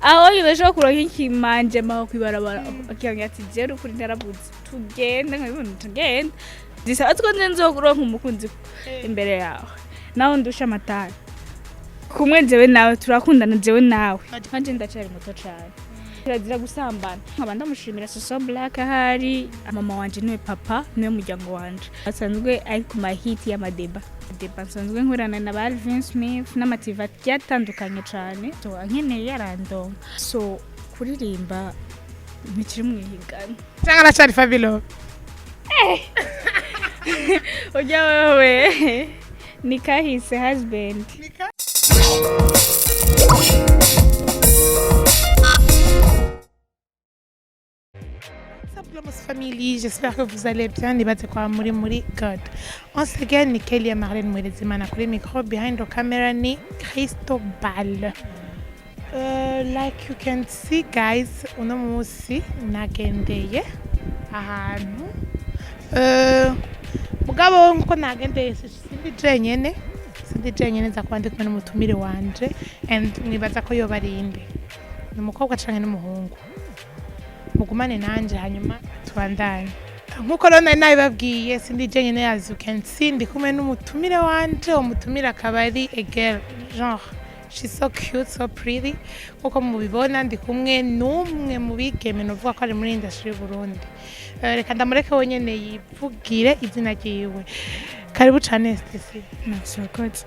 Aho bashobora kuronka ikimanje maho kwibarabara, akiyongera ati: "Jewe ukuri ndarabuze, tugende." Nkabibona tugende, zisaba ko nje nzokuronka umukunzi imbere yawe, nawe ndusha amatara kumwe. Jewe nawe turakundana, jewe nawe nanje ndacari muto cane, kirazira gusambana. Nkaba ndamushimira Soso Black, ahari mama wanje niwe papa, niwe muryango wanje, asanzwe ari ku mahiti y'amadeba deba. Nsanzwe nkorana na ba Alvin Smith n'amativa atandukanye cane, so ankeneye yarandonka. So kuririmba ntikiri mu ihiganwa. Cyangwa aracari Fabilo? Ujya wewe ni kahise husband. What's up, family? J'espère que vous allez bien. Nibaze kwa muri muri God. Once again, ni Kelly ya Marlene Mwerezimana kuri micro, behind the camera ni Cristobal. Like you can see, guys, uno munsi nagendeye ahantu. Mugabo nkuko nagendeye sindi jenyene, sindi jenyene, nza kuba ndi kumwe n'umutumire wanje, and mwibaza ko yoba ari inde? Ni umukobwa canke n'umuhungu? Mugumane nanje hanyuma tubandanye. Nkuko rero nari nabibabwiye, sindi jenyene. As you can see, ndi kumwe n'umutumire wanje. Uwo mutumire akaba ari a girl, genre she's so cute, so pretty. Nkuko mubibona, ndi kumwe n'umwe mu bigeme novuga ko ari muri industry y'u Burundi. Reka ndamureke wenyene yivugire izina ryiwe. Karibu cane, Stacy. Merci, urakoze.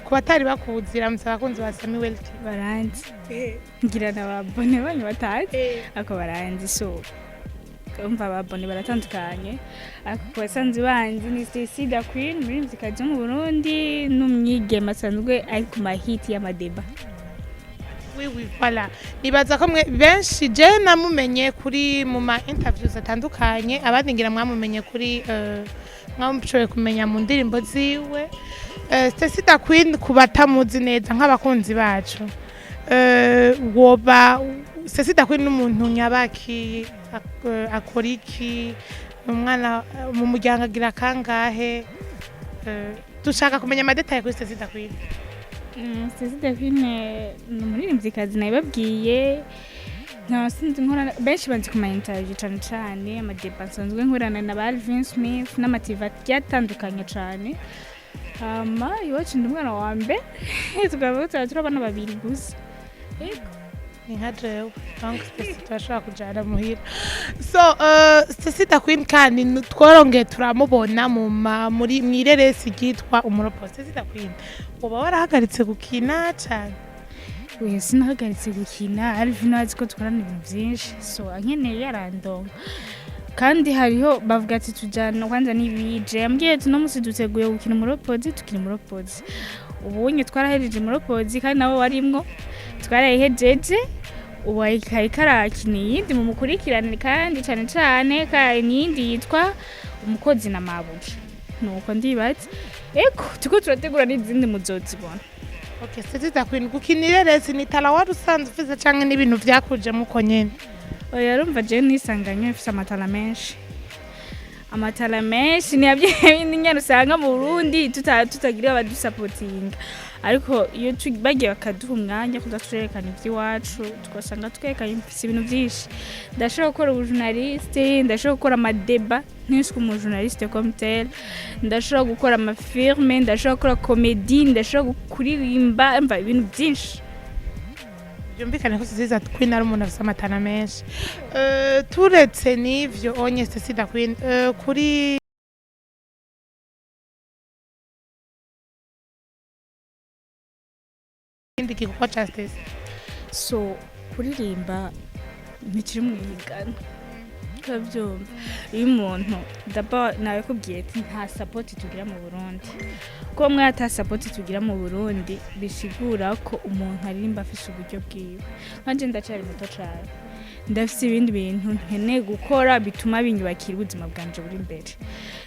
Ku batari bakuzi, ramutse abakunzi ba Samuel TV. Baranzi, ngira na babone banyu batazi, ako baranzi. So umva, ababone baratandukanye, ariko ku basanzwe banzi ni Stacy the Queen, umuririmvyikazi wo mu Burundi n'umwigeme asanzwe ari ku mahiti y'amadeba. Oui, voilà. Nibaza ko mwe benshi je namumenye kuri mu ma interviews atandukanye, abandi ngira mwamumenye kuri mwamushoboye kumenya mu ndirimbo ziwe. Stacy the Queen, ku batamuzi neza nk'abakunzi bacu, woba Stacy the Queen n'umuntu nyabaki? Akora iki? Ni umwana mu muryango agira kangahe? Dushaka kumenya ama détails kuri Stacy the Queen. Stacy the Queen ni umuririmvyikazi nabibabwiye, nta sinzi nkorana, benshi banzi ku ma interview cane cane amadeba. Nsanzwe nkorana na ba Alvin Smith n'amativa atandukanye cane. Hama iwacu ndi umwana wa mbere, tukaba turi abana babiri gusa. Yego. Ni nka jewe, donc Stacy turashobora kujana muhira. So Stacy the Queen kandi tworongeye turamubona mu ma muri mwireresi ryitwa Umuropo. Stacy the Queen, uba warahagaritse gukina cane? Oya, sinahagaritse gukina. Alvin azi ko dukorana ibintu byinshi, so ankeneye yarandonka. Kandi hariho bavuga ati tujana kwanza n'ibije, yambwiye ati: "No musi duteguye gukina umuropozi, tukina umuropozi." Ubunye twarahejeje umuropozi, kandi nawe warimwo, twarayihejeje. Ubu ariko arakina iyindi, mumukurikirane kandi cane cane n'iyindi yitwa Umukozi na Mabuja. Nuko ndibaza eko turiko turategura n'izindi, muzozibona. Okay, Stacy the Queen, gukina ireresi ni talent wari usanzwe ufise canke n'ibintu vyakujemo uko nyene? Oya, urumva jewe nisanganywe mfise ama talents menshi, ama talents menshi. Ni bindi nyene usanga mu Burundi tutagira abadusapotinga, ariko iyo bagiye bakaduha umwanya kuza turerekana ivy'iwacu, tugasanga twerekanye. Mfise ibintu vyinshi: ndashobora gukora ubujournaliste, ndashobora gukora amadeba, ntiswe umujournaliste comme tel, ndashobora gukora ama films, ndashobora gukora comédie, ndashobora kuririmba, mva ibintu byinshi. Byumvikane ko Stacy the Queen ari umuntu afise ama talents menshi. Turetse n'ivyo onye, Stacy the Queen, kuri ikindi gikorwa ca Stacy? So kuririmba ntikiri mu ihiganwa, urabyumva? Iyo umuntu d'abord nabikubwiye ati nta support tugira mu Burundi, ko mwe ata support tugira mu Burundi, bisigura ko umuntu aririmba afise uburyo bwiwe. Nkanje ndacari muto cane, ndafise ibindi bintu nkeneye gukora bituma binyubakira ubuzima bwanje buri imbere.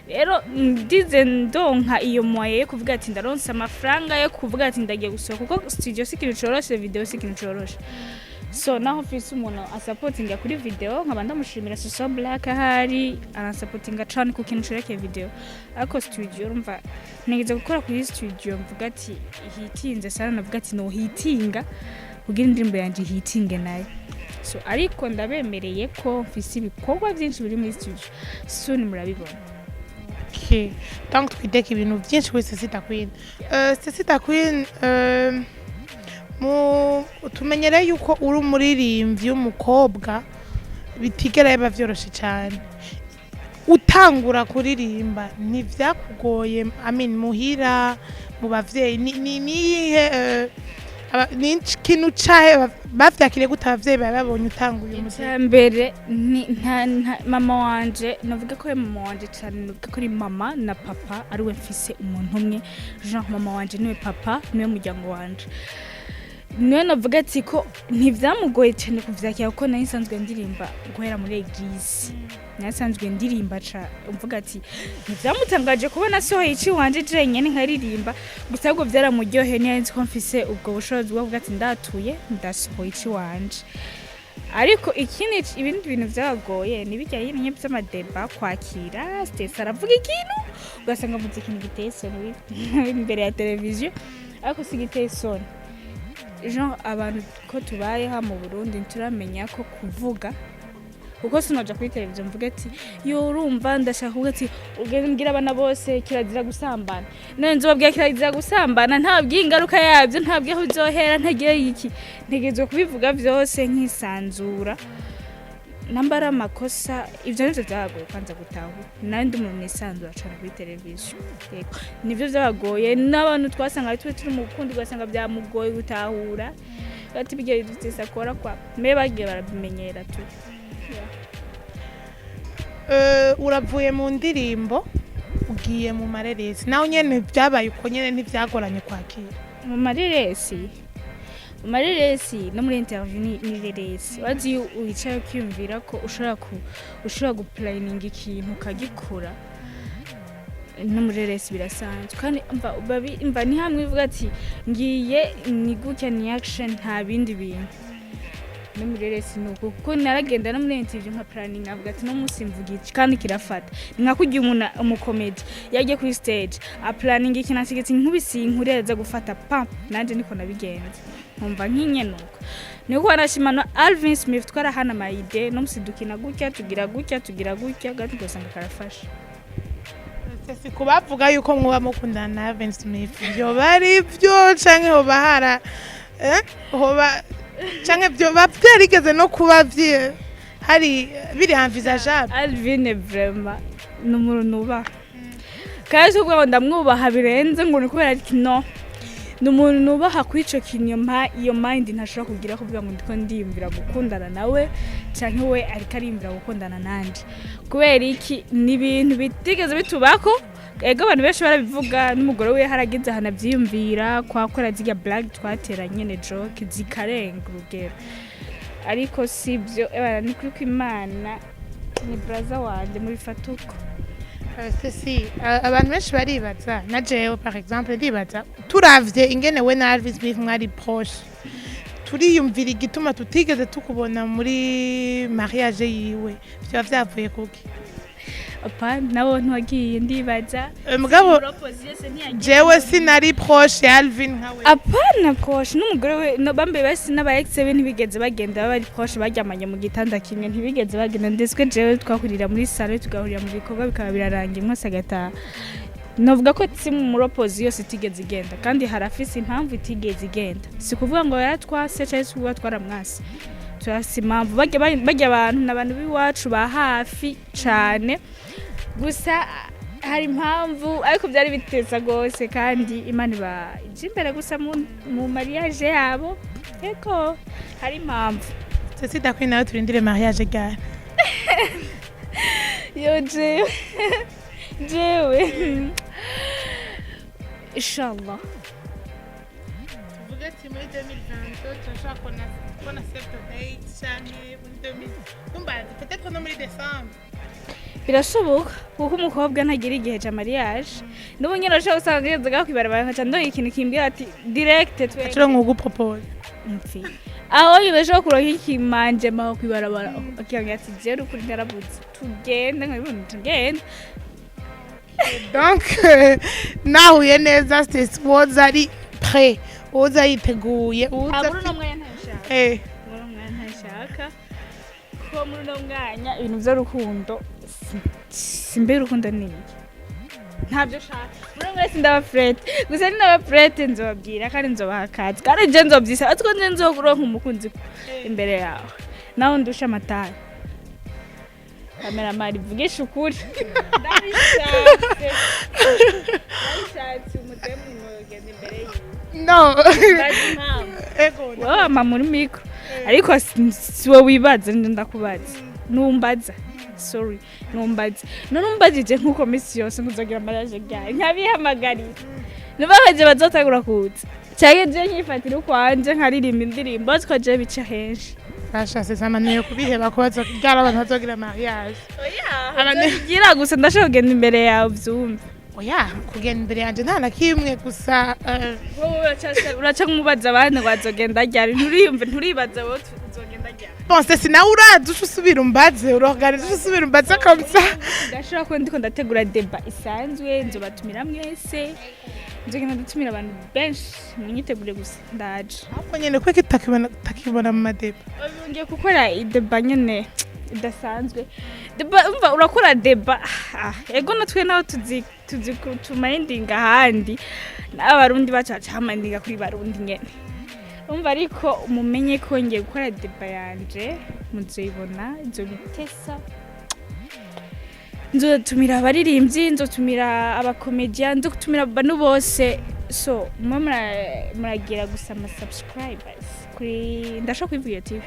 Rero ndize ndonka iyo moyen yo kuvuga ati ndaronse amafaranga yo kuvuga ati ndagiye gusohoka, kuko studio si ikintu coroshe, video si ikintu coroshe. So naho mfise umuntu asapotinga kuri video, nkaba ndamushimira Soso Black, ahari aransapotinga cane ku kintu cerekeye video, ariko studio urumva nigeze gukora kuri studio, mvuga ati hitinze sana, navuga ati no hitinga. Kugira indirimbo yanje hitinge nayo. So ariko ndabemereye ko mfise ibikorwa byinshi biri muri studio, soon murabibona. Okay. Donc twiteke ibintu byinshi kuri Stacy Da Queen. Stacy Da Queen, mu tumenyereye yuko uri umuririmbyi w'umukobwa, bitigera biba vyoroshe cyane. Utangura kuririmba ntivyakugoye? I mean, muhira, mu bavyeyi, ni niyihe ni ikintu cahe bavyakiriye gute abavyeyi bawe babonye utanguye umuziki? Mbere ni nta mama wanje, navuga ko ari mama wanje cyane, navuga ko ari mama na papa, ari we mfise umuntu umwe, Jean. Mama wanje niwe papa, niwe muryango wanje, niwe navuga ati ko ntivyamugoye cyane kuvyakira, kuko nari nsanzwe ndirimba guhera muri église, nari nsanzwe ndirimba. Ca mvuga ati ntivyamutangaje kubona asohoye ici wanje jenyene nkaririmba gusa, ahubwo vyaramuryoheye. Niyo nzi ko mfise ubwo bushobozi bwo kuvuga ati ndatuye, ndasohoye ici wanje. Ariko ikindi, ibindi bintu vyabagoye ni bijya nyine vy'ama débats, kwakira Stacy aravuga ikintu, ugasanga avuze ikintu giteye isoni imbere ya televiziyo, ariko si giteye isoni. Genre abantu ko tubayeho mu Burundi ntituramenya ko kuvuga, kuko sinoja kuri televiziyo mvuge ati yo urumva ndashaka kuvuga ati ugende mbwira abana bose kirazira gusambana, none nzobabwira kirazira gusambana ntababwiye ingaruka yabyo, ntabwiye aho bizohera, ntagiye iki? Ntegerezwa kubivuga vyose nkisanzura namba ari amakosa. Ivyo nivyo vyabagoye kwanza gutahura. Nawe ndi umuntu nisanzura cane kuri televiziyo, yego, nivyo vyabagoye. N'abantu twasanga tube turi mu rukundo, ugasanga vyamugoye gutahura, ati bijya dutesa akora kwa me bagiye barabimenyera tu. Uravuye mu ndirimbo ugiye mu mareresi, nawe nyene byabaye uko nyene, ntivyagoranye kwakira? Mu mareresi no muri interview ni reresi. Wazi iyo wicaye ukiyumvira ko ushobora guplaninga ikintu ukagikora, no muri reresi birasanzwe. Kandi mva mva ni hamwe ivuga ati ngiye ni gutya, ni action, nta bindi bintu. No muri reresi ni uko, kuko naragenda no muri interview nka planning, avuga ati no munsi mvuga iki, kandi kirafata. Ni nka kurya umuntu umukomedi yagiye kuri stage aplaninga ikintu, asigetse inkubisi inkuru yaza gufata pam. Nanje niko nabigenza, nkumva nkinyenuka niko wanashima na Alvin Smith, twarahana ama idées, no musi dukina gutya, tugira gutya, tugira gutya, kandi ugasanga karafasha. Si kubavuga yuko mwoba mukundana na Alvin Smith, vyoba ari vyo canke hoba hara hoba canke vyoba vyarigeze no kuba hari biri envisageable? Alvin vraiment ni umuntu nubaha, kandi si ukuvuga ngo ndamwubaha birenze ngo ni kubera iki, no ni umuntu nubaha. Kuri ico kintu iyo mind ntashobora kugira kuvuga ngo ndiko ndiyumvira gukundana nawe canke we ariko ariyumvira gukundana nanje. Kubera iki? Ni ibintu bitigeze bitubako. Ego, abantu benshi barabivuga, n'umugore we haragize ahantu avyiyumvira kwakora zirya blague twatera nyene, joke zikarenga urugero, ariko sibyo. Ebana ni kuri ko Imana ni braza wanje, mubifata uko. Ceci, abantu benshi baribaza, na jewe par exemple ndibaza, turavye ingene we na Alvin Smith mwari proche, turiyumvira igituma tutigeze tukubona muri mariage yiwe. Vyoba vyavuye kuki? Opa, nabo ntiwagiye, ndibaza. Mugabo Proposition se ntiyagiye. Jewe sinari proche ya Alvin nkawe. Apana proche n'umugore we, no bambe basi n'aba ex be ntibigeze bagenda bari proche, baryamanye mu gitanda kimwe, ntibigeze bagenda. Ndetse jewe twahurira muri salon, tugahurira mu bikorwa, bikaba birarangiye, mwese agataha. Novuga ko si mu muropozi yose itigeze igenda, kandi harafise impamvu itigeze igenda. Si kuvuga ngo yaratwase cyangwa se kuvuga twaramwase, turafise impamvu. Barya abantu ni abantu b'iwacu ba hafi cane, gusa hari impamvu, ariko byari biteza rwose. Kandi Imana iba ije imbere gusa mu mariage yabo, eko hari impamvu. Ceci Da Queen, nawe turindire mariage ryari? Yo jewe inshallah. Tuvuge ati muri 2022 turashobora kubona save the date, canke muri 2000, numbazi, peut-être no muri décembre? Birashoboka, kuko umukobwa ntagira igihe ca mariage. N'ubu nyene urashobora gusanga ngeze ngaho kwibarabara nkaca ndoye ikintu kimbwira ati direct twe. Acuro nkugupropose. Mfi aho nyine ushobora kuronka ikimanje maho kwibarabara akiyongera ati jewe ukuri ndarabuze, tugende, nkabibona tugende. Donc nahuye neza Stacy, woza ari prêt, woza yiteguye, uza Habura uno mwanya ntashaka. Muri uno mwanya ntashaka ko, muri uno mwanya ibintu by'urukundo simbe urukundo ni iki, ntabyo nshaka muri uno mwanya. Sindaba prête gusa, ninaba prête nzobabwira kandi nzobaha akazi, kandi je nzobyisaba, ariko nje nzokuronka umukunzi imbere yawe nawe ndusha amatara. Cameraman, vugisha ukuri, ndabishatse, ndabishatse umudemu mwogenda imbere yiwe. No. Ndazi impamvu. Ego. Wowe wama muri micro, ariko si wowe wibaza, nje ndakubaza, numbaza, sorry, numbaza. None umbajije nkuko misi yose ngo uzogira mariage ryari, nkabihamagarira nubabaje bazotangura kuza, canke je nkifatira ukwanje nkaririmba indirimbo, aziko je bica henshi. Bashatse samaniye kubiheba ko bazobyara abantu bazogira mariage. Gira gusa ndashobora kugenda imbere yawe uvyumve. Oya, kugenda imbere yanje nta na kimwe gusa Wowe uraca nk'umubaza abandi ngo bazogenda ryari, nturiyumve, nturibaza wowe uzogenda ryari. Bon, c'est nawe uraza uca usubira umbaze, urorganiza uca usubira umbaze comme ça. Ndashobora kuba ndiko ndategura débat isanzwe, nzobatumira mwese, nzogenda ndatumira abantu benshi, munyitegure gusa ndaje. Ahubwo nyene kweki utakibona mu ma débats? Ngiye gukora i débat nyene idasanzwe. Débat, umva, urakora débat, ego natwe naho tuzi tuzi tumayindinga ahandi n'abarundi bacu baca hamayindinga kuri barundi nyene, umva, ariko mumenye ko ngiye gukora débat yanje, muzoyibona, nzobitesa, nzotumira abaririmbyi, nzotumira abakomedia, nzotumira abantu bose. So mwe muragira gusa ama subscribers kuri, ndashaka kubivuga iyo TV.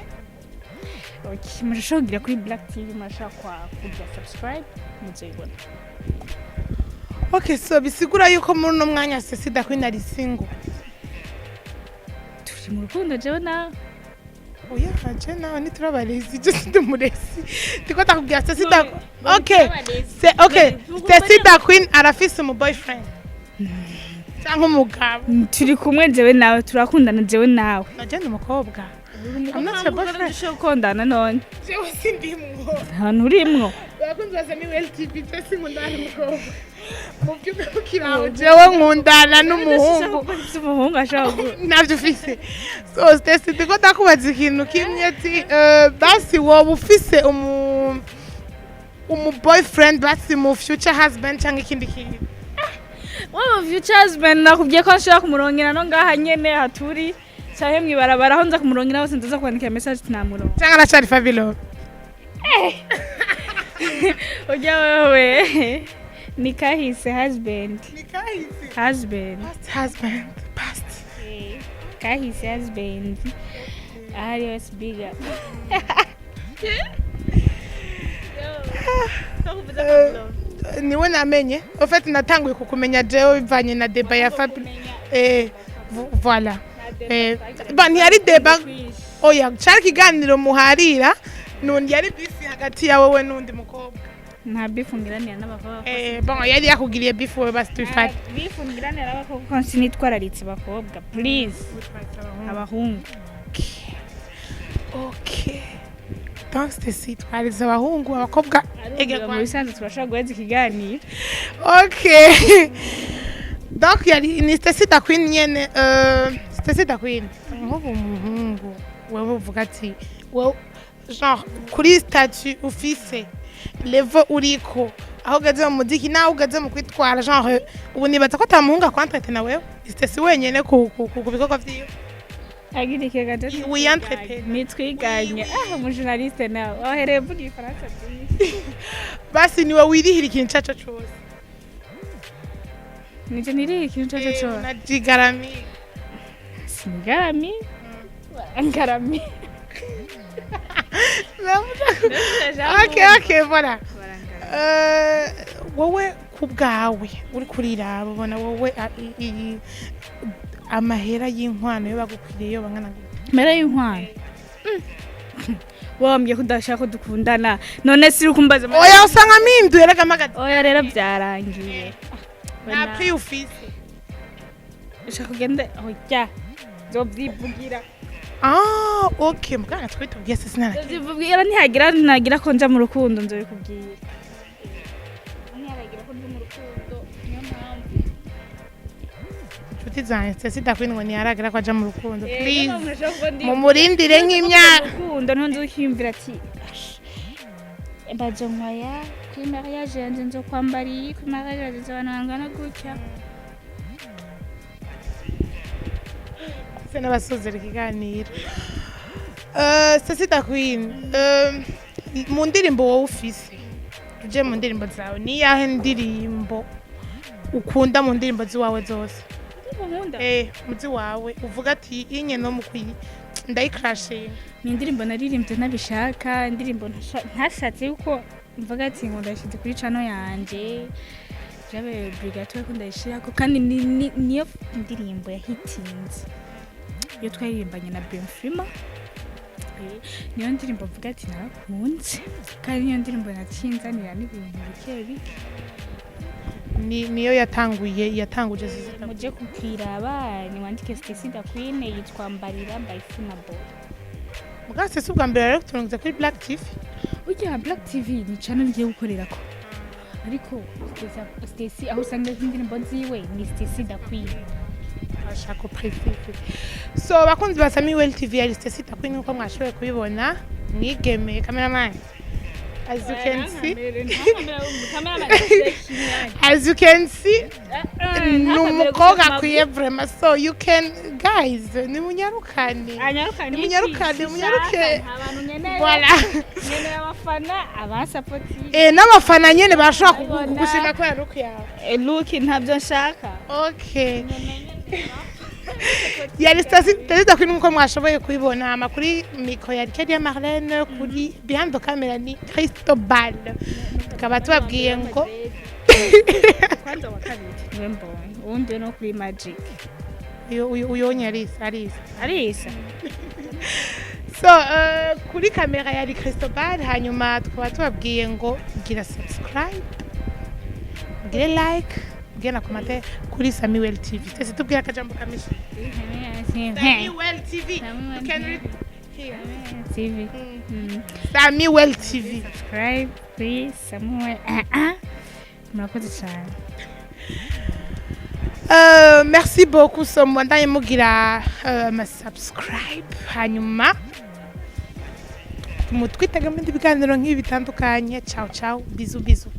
Okay, murashobora kugira kuri Black TV, murashobora kwa kugira subscribe, muzoyibona. Okay, so bisigura yuko muri uno mwanya Stacy da Queen ari single? Turi mu rukundo jewe nawe. Oya, je nawe ntiturabarezi, je sindi umurezi, ndiko ndakubwira Stacy da, okay, se okay, Stacy da Queen arafise umu boyfriend cyangwa umugabo? Turi kumwe jewe nawe, turakundana jewe nawe. Naje ndi umukobwa. I'm not your boyfriend. Dushobora gukundana none? Jewe sindimwo. Nta nturimwo. Abakunzi ba Samuel TV, je sinkundana n'umukobwa mu by'ukuri, jewe nkundana n'umuhungu. Umuhungu ashobora Ntabyo ufise. So Stacy, ndiko ndakubaza ikintu kimwe ati basi woba ufise umu boyfriend, basi mu future husband cyangwa ikindi kintu? Wowe future husband, nakubwiye ko nshobora kumurongera no ngaha nyene haturi canke mwibarabara, aho nza kumurongera hose ndaza kwandikira message tinamuronga. Cyangwa aracari Fabilo? Ujya wewe ni kahise husband. Ni kahise. Husband. Past husband, past. Kahise husband, ahari hose big up. Niwe namenye, en fait natanguye kukumenya jewe bivanye na débat ya Fabilo, voilà. Ba ntiyari débat, oya, cari ikiganiro muharira nundi, yari beef hagati ya wewe n'undi mukobwa. Nta beef ngiranira n'abakobwa. Bon, yari yakugiriye beef wewe, basi tubifate. Beef ngiranira n'abakobwa kuko sinitwararitse abakobwa, please, abahungu. Okay, donc Stacy twarize abahungu, abakobwa ege. Mu bisanzwe turashobora guheza ikiganiro. Okay, donc yari ni Stacy da Queen nyene. Stacy da Queen, nk'ubu umuhungu wewe uvuga ati wewe genre kuri statut ufise, level uriko, aho ugeze mu muziki naho ugeze mu kwitwara, genre ubu nibaza ko ata muhungu akwentretena wewe, Stacy wenyene ku bikorwa vyiwe. Agira ikiganza. Wiyentretena. Nitwiganye, ah, umujournaliste nawe wahereye uvuga igifaransa byinshi. Basi niwe wirihira ikintu caco cose? Nije niriye ikintu cose cose. Unajigarami. Sinigarami, ngarami. Okay, voilà. Wowe ku bwawe uri kuriraba, ubona wowe amahera y'inkwano yo bagukwiriye yo bangana gute? Mera y'inkwano wambwiye ko udashaka ko dukundana, none siri kumbaza? Oya, usanga mpinduye rega magazi. Oya rero byarangiye. Nta prix ufise? Ushaka ugende, oya, nzovyivugira. Ah, okay, muganga twitubwiye se sinara. Nzovyivugira ntihagira ntagira ko nja mu rukundo, nzobikubwira ntiharagira ko nja mu rukundo, niyo mpamvu. Nshuti zanjye, Stacy da Queen ngo ntiyaragira ko aja mu rukundo. Please, mumurindire nk'imyaka. Urukundo ntunze ukiyumvira ati: "Ash, mbazo nkwaya kuri mariage yanjye, nzo kwambara iyi, kuri mariage yanjye nzobana bangana gutya." Se n'abasozera ikiganiro. Stacy da Queen, mu ndirimbo wowe ufise, uje mu ndirimbo zawe, ni iyahe ndirimbo ukunda mu ndirimbo ziwawe zose? Nkunda? Muzi wawe uvuga ati inye no mukwiye ndayikrashinga. Ni indirimbo naririmbye ntabishaka, indirimbo ntashatse yuko mvuga ati ngo ndayishyize kuri channel yanje, byabaye obligatoire ko ndayishirako, kandi niyo ndirimbo yahitinze iyo twaririmbanye na Benfrima. Niyo ndirimbo mvuga ati narakunze, kandi niyo ndirimbo nacinzanira n'ibintu bike bike. Niyo yatanguye, yatanguje Stacy da Queen. Muje kukiraba, niwandike Stacy da Queen, yitwa Mbarira by Funa Boy. Muga Stacy, ubwa mbere rero turungize kuri Black TV. Burya Black TV ni channel ngiye gukorerako, ariko Stacy aho usanga indirimbo ziwe ni Stacy da Queen. Ashaka préciser. So bakunzi ba Samuel TV, yari Stacy da Queen, nkuko mwashoboye kubibona, mwigeme cameraman. As you can see, as you can see, ni umukobwa akwiye vraiment. So you can, guys, ni munyarukane, nimunyarukane, munyaruke. Voilà. Nkeneye abafana abasapoti. N'abafana nyene bashobora Abibona. kugushima kubera look yawe. Look ntabyo nshaka. Okay, yari Stacy da Queen, nkuko mwashoboye kubibona. Hama kuri micro yari Kedia Marlene, kuri behind the camera ni Cristobal. Tukaba tubabwiye ngo Kwanza wa kabiri niwe mbonye, uwundi no kuri Magic. Uyo nyarisa arisa. Arisa. So kuri kamera yari Cristobal, hanyuma tukaba tubabwiye ngo gira subscribe, mugire like, mugire na commentaire kuri Samuel TV. Twese tubwire akajambo kamisha Samuel TV. You can read here. TV. Samuel TV. Subscribe kuri Samuel. Ah ah, murakoze cyane. Merci beaucoup. So mwandanye mugira ama subscribe, hanyuma mutwitega mu bindi biganiro nk'ibi bitandukanye. Ciao ciao, bisous bisous.